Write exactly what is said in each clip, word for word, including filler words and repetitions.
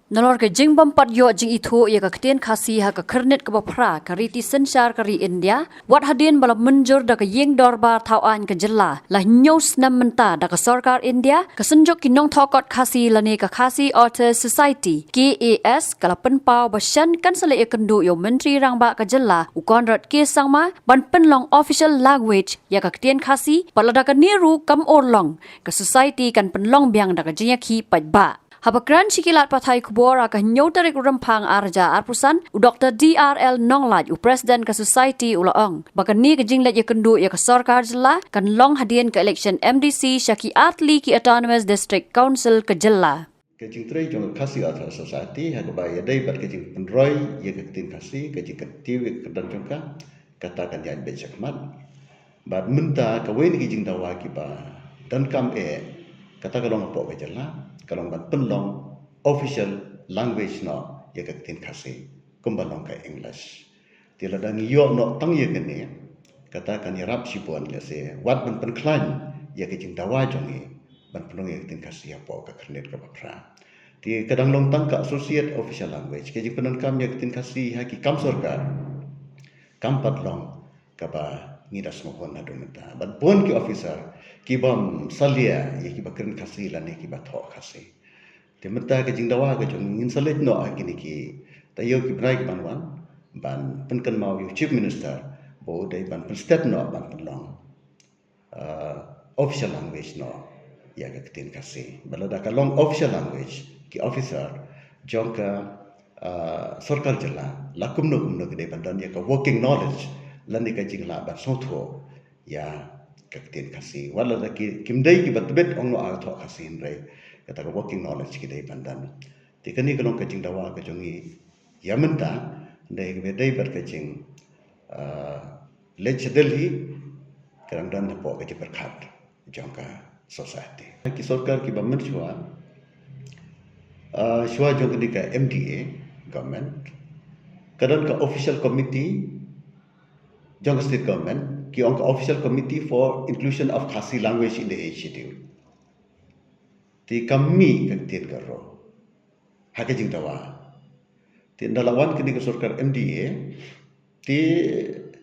Nalor ka jingbym pat ïoh jingithuh ïa ka ktien Khasi ha ka khyrnit kaba phra ka riti synshar ka ri India, wat hadien ba la mynjur da ka ïing dorbar thaw aiñ ka jylla la hynñiew snem mynta da ka sorkar India, ka Synjuk ki Nongthoh Kot Khasi lane ka Khasi Authors Society, K A S, ka la pynpaw ba shen kan sa leit ïakynduh ïa u Myntri Rangbah ka jylla u Conrad K Sangma ban pynlong official language ïa ka ktien Khasi, bad lada kane ruh kam urlong, ka society kan pynlong biang da ka jingïakhih paidbah. Haba kren sha ki lad pathai khubor ha ka hynñiew tarik u Rymphang ar hajar arphew san, u Doktor D R L Nonglait, u President ka Society, u la ong ba kane ka jingleit ïakynduh ïa ka sorkar jylla kan long hadien ka election M D C sha ki artylli ki Autonomous District Council ka jylla. Ka jingtrei jong ka Khasi Authors Society ha kaba ïadei bad ka jingpynroi ïa ka ktien Khasi, ka jingkyntiew ïa ka kyrdan jong ka, kata kan ïaid beit shakhmat. Bad mynta kawei na ki jingdawa kiba donkam eh, kata ka long hapoh ka jylla, ka long ban pynlong official language noh ïa ka ktien Khasi, kumba long ka English. Te lada ngi ïoh noh tang ïa kane, kata kan ïarap shibun, lehse wat ban pynkhlaiñ ïa ka jingdawa jong ngi ban pynlong ïa ka ktien Khasi hapoh ka khyrnit kaba phra. Te ka dang long tang ka associate official language, ka jingpyndonkam ïa ka ktien Khasi ha ki kam sorkar kam pat long kaba ngi da sngewhun haduh mynta. Bad bun ki officer kibym salia ïa kiba kren Khasi lane kiba thoh Khasi. Te mynta ka jingdawa ka jong ngi, ngin sa leit noh ha kine ki taïew ki bnai ki ban wan ban pynkynmaw ïa u Chief Minister ba u dei ban pynsted noh ban pynlong, ah, official language noh ïa ka ktien Khasi. Bad lada ka long official language, ki officer jong ka, ah, sorkar jylla la kumno kumno ki dei ban don ïa ka working knowledge lane ka jinglah ban sngewthuh ïa ka ktien Khasi. Wat lada ki, kim dei kiba tbit ong noh ha ka thoh Khasi, hynrei kata ka working knowledge ki dei ban don. Te kane ka long ka jingdawa ka jong ngi ïa mynta, dei kaba dei bad ka jing, ah, leit sha Delhi, ka dang don hapoh ka jingpyrkhat jong ka society. Ki sorkar kiba mynshuwa, ah, shuwa jong kane ka M D A government, ka don ka official committee jong ka state government, ki ong ka Official Committee for Inclusion of Khasi Language in the Eighth Schedule. Te kam mih ka ktien Garo ha ka jingdawa. Te ynda la wan kane ka sorkar M D A, te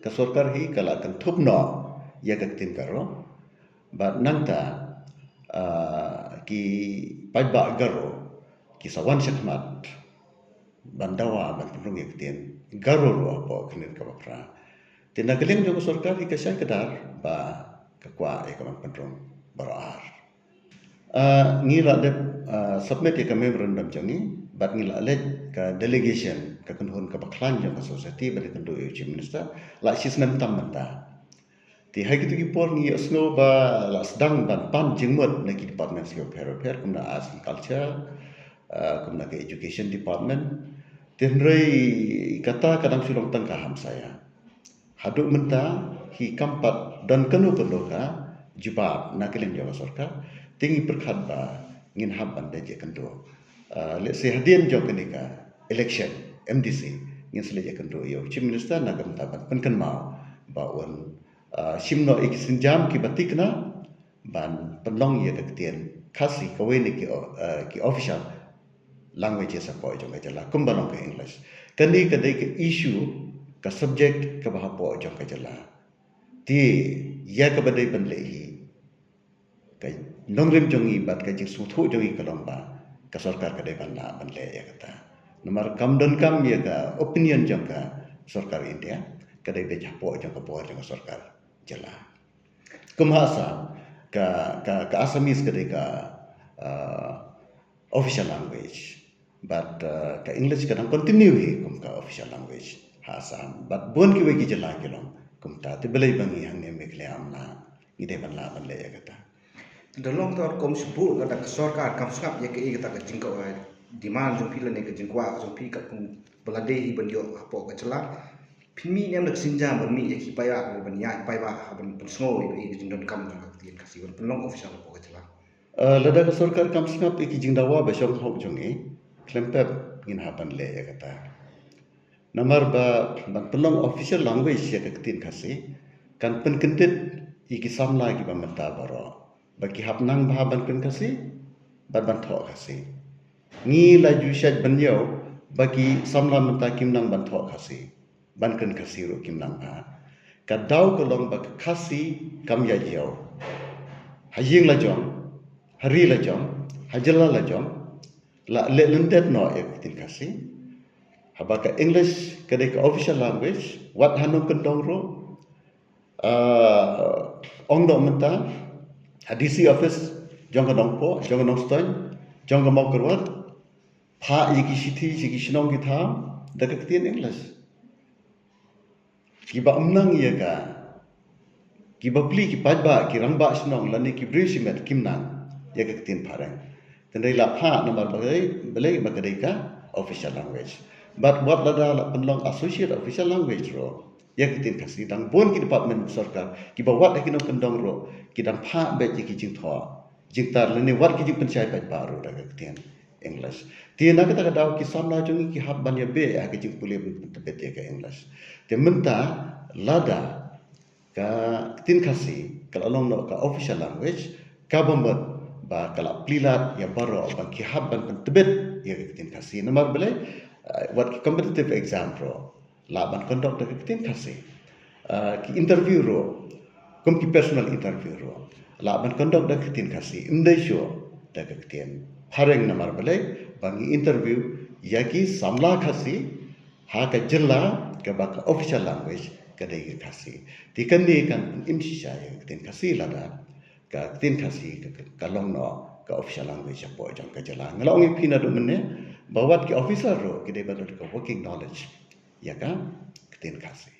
ka sorkar hi ka la kynthup noh ïa ka ktien Garo. Bad nangta, ah, ki paidbah Garo ki sa wan shakhmat ban dawa ban pynrung ïa ka ktien Garo ruh hapoh ka khyrnit kaba phra. Te na ka liang jong ka sorkar hi ka shai kdar ba ka kwah ïa ka ban pynrung baroh ar. Ah, ngi la dep, ah, submit ïa ka memorandum jong ngi, bad ngi la leit ka delegation, ka kynhun kaba khlaiñ jong ka society, ban ïakynduh ïa u Chief Minister, la shisnem tam mynta. Te ha kito ki por ngi ïohsngew ba la sdang ban pan jingmut na ki departments kiba pher bapher, kumna Arts and Culture, ah, kumna ka Education Department. Te hynrei kata ka dang shu long tang ka hamsaïa. Haduh mynta hi kam pat don kano kano ka jubab na ka liang jong ka sorkar. Te ngi pyrkhat ba ngin hap ban leit ïakynduh. Ah, lehse hadien jong kane ka election M D C, ngin sa leit ïakynduh ïa u Chief Minister na ka bynta ban pynkynmaw ba un, ah, shim noh ïa ki sienjam kiba thikna ban pynlong ïa ka ktien Khasi kawei na ki o-, ah, ki official languages hapoh jong ka jylla kumba long ka English. Kane ka dei ka issue, ka subject kaba hapoh jong ka jylla. Te ïa kaba dei ban leh hi, ka nongrim jong ngi bad ka jingsngewthuh jong ngi ka long ba ka sorkar ka dei ban lah ban leh ïa kata. Namar kam donkam ïa ka opinion jong ka sorkar India, ka dei beit hapoh jong ka bor jong ka sorkar jylla. Kum ha Assam, ka, ka, ka Assamese ka dei ka, ah, official language. Bad, ah, ka English ka dang continue hi kum ka official language ha Assam. Bad bun kiwei ki jylla ki long kumta. Te balei ba ngi hangne Meghalaya ym lah, ngi dei ban lah ban leh ïa kata. Da long ta kum shu buh lada ka sorkar kam sngap ïa kaei kata ka jingkawai, ah, demand jong phi lane ka jingkwah jong phi katkum ba la dei hi ban ïoh hapoh ka jylla. Phin mih ne em da ka sienjam ban mih ïa ki paidbah, ban ïa ki paidbah ban pynsngew ïa ka jingdonkam jong ka ktien Khasi ban pynlong official hapoh ka jylla. Ah, lada ka sorkar kam sngap ïa ki jingdawa ba shong hok jong ngi, khlem pep ngin hap ban leh ïa kata. Namar ba ban pynlong official language ïa ka ktien Khasi kan pynkyndit ïa ki samla kiba mynta baroh ba ki hap nang bha ban kren Khasi bad ban thoh Khasi. Ngi la ju shait ban ïoh ba ki samla mynta kim nang ban thoh Khasi, ban kren Khasi ruh kim nang ha. Ka daw ka long ba ka Khasi kam ïa ïoh ha ïing la jong, ha ri la jong, ha jylla la jong, la leh lyndet noh ïa ka ktien Khasi. Haba ka English ka dei ka official language, wat ha nongkyndong ruh, ah, ong noh mynta ha D C office jong ka Nongpoh, jong ka Nongstoiñ, jong ka Mawkyrwat, phah ïa ki shithi sha ki shnong ki thaw da ka ktien English. Kiba ym nang ïa ka, kiba plie ki paidbah, ki rangbah shnong lane ki briew shimet kim nang ïa ka ktien Phareng. Tynrai la phah namar ba ka dei, balei ba ka dei ka official language. Bad wat lada la pynlong associate official language ruh ïa ka ktien Khasi, dang bun ki department sorkar kiba wat ha ki nongkyndong ruh ki dang phah beit ïa ki jingthoh jingtar lane wat ki jingpynshai paidbah ruh da ka ktien English. Te na kata ka daw ki samla jong ngi ki hap ban ïa beh ha ka jingpule ban pyntbit ïa ka English. Te mynta lada ka ktien Khasi ka la long noh ka official language, kaba mut ba ka la plie lad ïa baroh ba ki hap ban pyntbit ïa ka ktien Khasi. Namar balei, eh, wat ki competitive exam ruh lah ban conduct da ka ktien Khasi. Ah, ki interview ruh, kum ki personal interview ruh, lah ban conduct da ka ktien Khasi, ym dei shuh da ka ktien Phareng. Namar balei, ba ngi interview ïa ki samla Khasi ha ka jylla kaba ka official language ka dei ka Khasi. Te kane kan pynim shisha ïa ka ktien Khasi lada ka ktien Khasi ka, ka, ka long noh ka official language hapoh jong ka jylla. Nga la ong ïa phi naduh mynne ba wat ki officer ruh ki dei ban don ka working knowledge ïa ka ktien Khasi.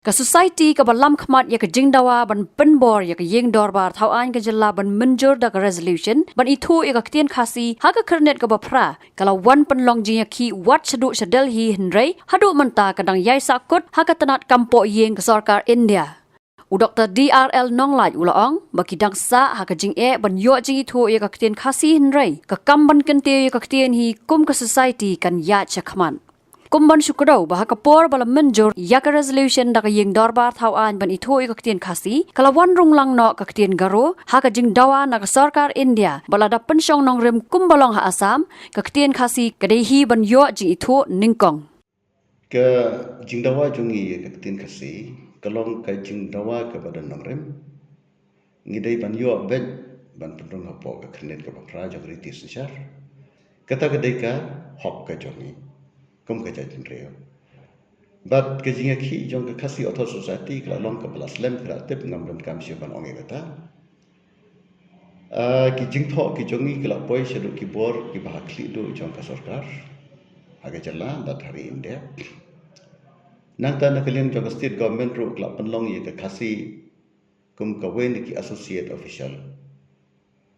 Ka society kaba lam khmat ïa ka jingdawa ban pynbor ïa ka ïing dorbar thaw aiñ ka jylla ban mynjur da ka resolution ban ithuh ïa ka ktien Khasi ha ka khyrnit kaba phra ka la wan pynlong jingïakhih wat shaduh sha Delhi, hynrei haduh mynta ka dang ïai sahkut ha ka tnat kam poh ïing ka sorkar India. U Doktor D R L Nonglait u la ong ba ki dang sah ha ka jingeh ban ïoh jingithuh ïa ka ktien Khasi, hynrei ka kam ban kyntiew ïa ka ktien hi kum ka society kan ïaid shakhmat. Kum ban shu kdew ba ha ka por ba la mynjur ïa ka resolution da ka ïing dorbar thaw aiñ ban ithuh ïa ka ktien Khasi, ka la wan rung lang noh ka ktien Garo ha ka jingdawa na ka sorkar India ba lada pynshong nongrim kumba long ha Assam, ka ktien Khasi ka dei hi ban ïoh jingithuh nyngkong. Ka jingdawa jong ngi ïa ka ktien Khasi ka long ka jingdawa kaba don nongrim. Ngi dei ban ïoh beit ban pynrung hapoh ka khyrnit kaba phra jong ka riti synshar. Kata ka dei ka hok ka jong ngi kum ka jaitbynriew. Bad ka jingïakhih jong ka Khasi Authors Society ka la long kaba la slem, ka la tip, ngam donkam shuh ban ong ïa kata. Ah, ki jingthoh ki jong ngi ki la poi shaduh ki bor kiba ha khlieh duh jong ka sorkar ha ka jylla bad ha ri India. Nangta na ka liang jong ka state government ruh ka la pynlong ïa ka Khasi kum kawei na ki associate official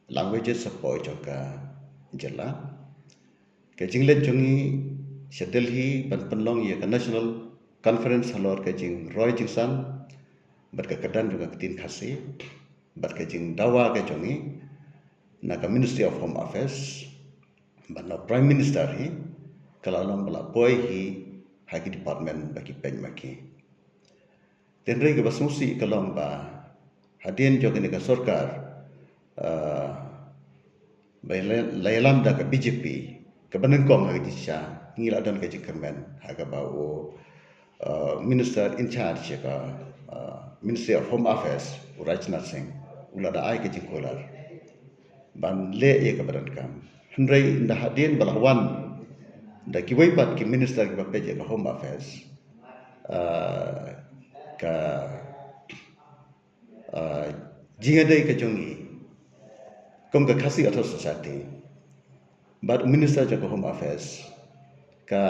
languages hapoh jong ka jylla. Ka jingleit jong ngi sha Delhi ban pynlong ïa ka National Conference halor ka jingroi jingsan bad ka kyrdan jong ka ktien Khasi bad ka jingdawa ka jong ngi na ka Ministry of Home Affairs bad na u Prime Minister hi, ka la long ba la poi hi ha ki department ba ki peit ma ki. Hynrei kaba sngewsih ka long ba hadien jong kane ka sorkar, ah, ba la, la ïalam da ka B J P kaba nyngkong ha ka jingshisha, ngi la don ka jingkyrmen ha kaba u, ah, Minister in charge ka, ah, Ministry of Home Affairs, u Rajnath Singh, u la da ai ka jingkular ban leh ïa kaba donkam. Hynrei ynda hadien ba la wan da kiwei pat ki minister kiba peit ïa ka Home Affairs, ah, ka, ah, jingïadei ka jong ngi kum ka Khasi Authors Society bad u Minister jong ka Home Affairs ka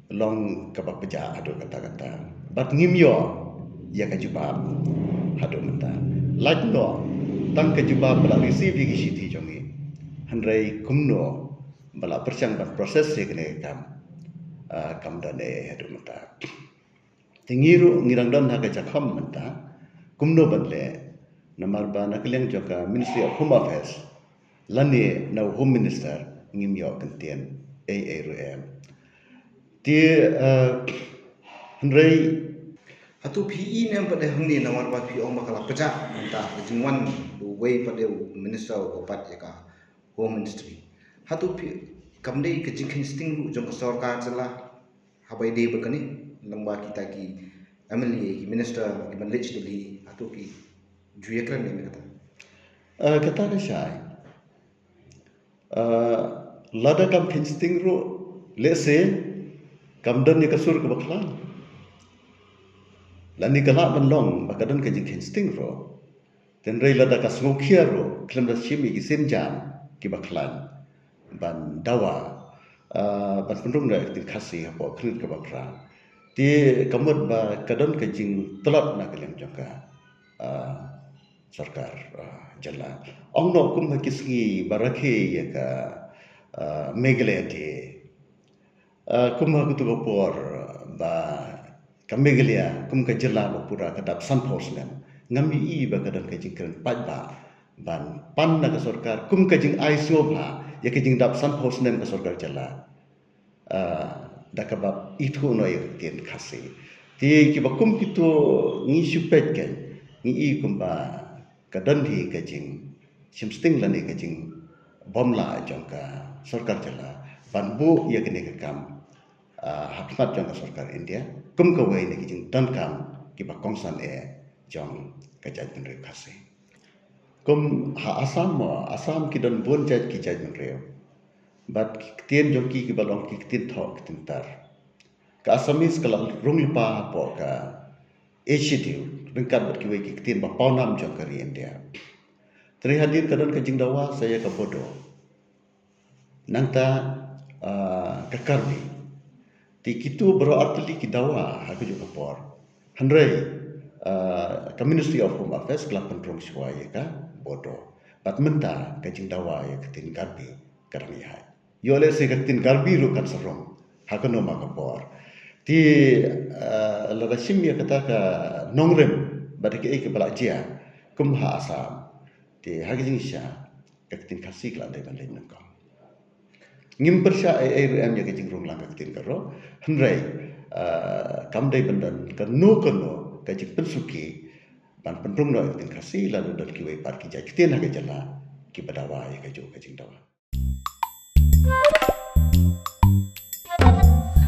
long kaba pjah haduh katta katta. Bad ngim ïoh ïa ka jubab haduh mynta. Lait noh tang ka jubab ba la receive ïa ki shithi jong ngi. Hynrei kumno ba la pyrshang ban process ïa kane ka kam, ah, kam don eh haduh mynta. Te ngi ruh ngi dang don ha ka jingkham mynta kumno ban leh, namar ba na ka liang jong ka Ministry of Home Affairs lane na u Home Minister ngim ïoh kyntien ei ei ruh em. Te, eh, hynrei hato phi i ne em pat de hangne, namar ba phi ong ba ka la pjah mynta ka jingwan uwei pat de u minister uba bat ïa ka Home Ministry. Hato phi, kam dei ka jingkheiñ sting ruh jong ka sorkar jylla haba ïadei bad kane, lyngba kita ki M L A, ki minister, ki ban leit sha Delhi, hato ki ju ïakren ne em ïa kata? Uh, kata ka shai. Uh, lada kam kheiñ sting ruh, lehse kam don ïa ka sur kaba khlaiñ. Lane ka lah ban long ba ka don ka jingkheiñ sting ruh. Hynrei lada ka sngewkhia ruh, khlem da shim ïa ki sienjam kiba khlaiñ ban dawa, uh, ban pynrung da ka ktien Khasi hapoh ka khyrnit kaba phra. Te ka mut ba ka don ka jingtlot na ka liang jong ka, uh, sorkar, uh, jylla. Ong noh kum ha ki sngi ba rakhe ïa ka, uh, Meghalaya te. Uh, kum ha kato ka por, uh, ba ka Meghalaya kum ka jylla ba pura ka dap sanphew snem, ngam ïohi ba ka don ka jingkren paidbah ban pan na ka sorkar kum ka jingai sngewbha ïa ka jingdap sanphew snem ka sorkar jylla, uh, da kaba ithuh noh ïa ka ktien Khasi. Te kiba kum kito ngi shu peit kein, ngi i kumba ka don hi ka jingshim sting lane ka jingbymlah jong ka sorkar jylla ban buh ïa kane ka kam, uh, ha khmat jong ka sorkar India kum kawei na ki jingdonkam kiba kongsan eh jong ka jaitbynriew Khasi. Kum ha Assam mo, Assam ki don bun jait ki jaitbynriew. Bad ki ktien jong ki kiba long ki ktien thoh ktien tar. Ka Assamese ka la rung lypa hapoh ka Eighth Schedule ryngkat bad kiwei ki ktien ba pawnam jong ka ri India. Te hadien ka don ka jingdawa sa ïa ka Bodo. Nangta, uh, ka Karbi. Te kito baroh artylli ki dawa ha kajuh ka por. Hynrei, uh, ka Ministry of Home Affairs ka la pynrung shuwa ïa ka Bodo. Bad mynta ka jingdawa ïa ka ktien Karbi ka dang ïaid. Ïoh lehse ka ktien Karbi ruh kan sa rung ha kano ma ka por. Te, uh, lada shim ïa kata ka nongrim bad kiei kiba la jia kum ha Assam. Te ha ka jingshisha ka ktien Khasi ka la dei ban leit nyngkong. Ngim pyrshah ei ei ruh em ïa ka jingrung lang ka ktien ka ro, hynrei, uh, kam dei ban don kano kano ka jingpynsuki ban pynrung noh ïa ka ktien Khasi lada don kiwei pat ki jait ktien ha ka jylla kiba dawa ïa kajuh ka jingdawa.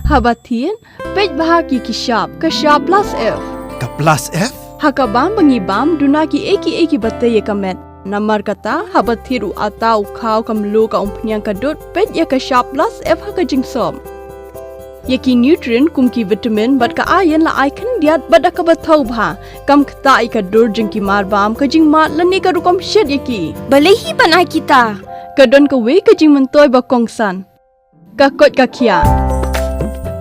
Haba thied, peit bha ki ki shap, ka shap plus F. Ka plus F? Ha ka bam ba ngi bam, duna kiei kiei kiba tei ïa ka met. Namar kata, haba thied u atta, u khaw, ka mluh, ka umphniang, ka dud, peit ïa ka shap plus F ha ka jingsop. Ïa ki nutrient kum ki vitamin bad ka iron la ai khyndiat bad da kaba thaw bha. Kam ktah ïa ka dur jong ki marbam, ka jingmad lane ka rukom shet ïa ki. Balei hi ban ai kita? Ka don kawei ka jingmyntoi ba kongsan. Ka koit ka khiah.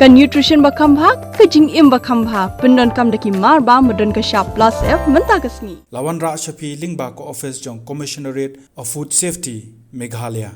Ka nutrition ba kham bha, ka jingim ba kham bha. Pyndonkam da ki marbam ba don ka shap plus F mynta ka sngi. La wanrah sha phi lyngba ka office jong Commissionerate of Food Safety, Meghalaya.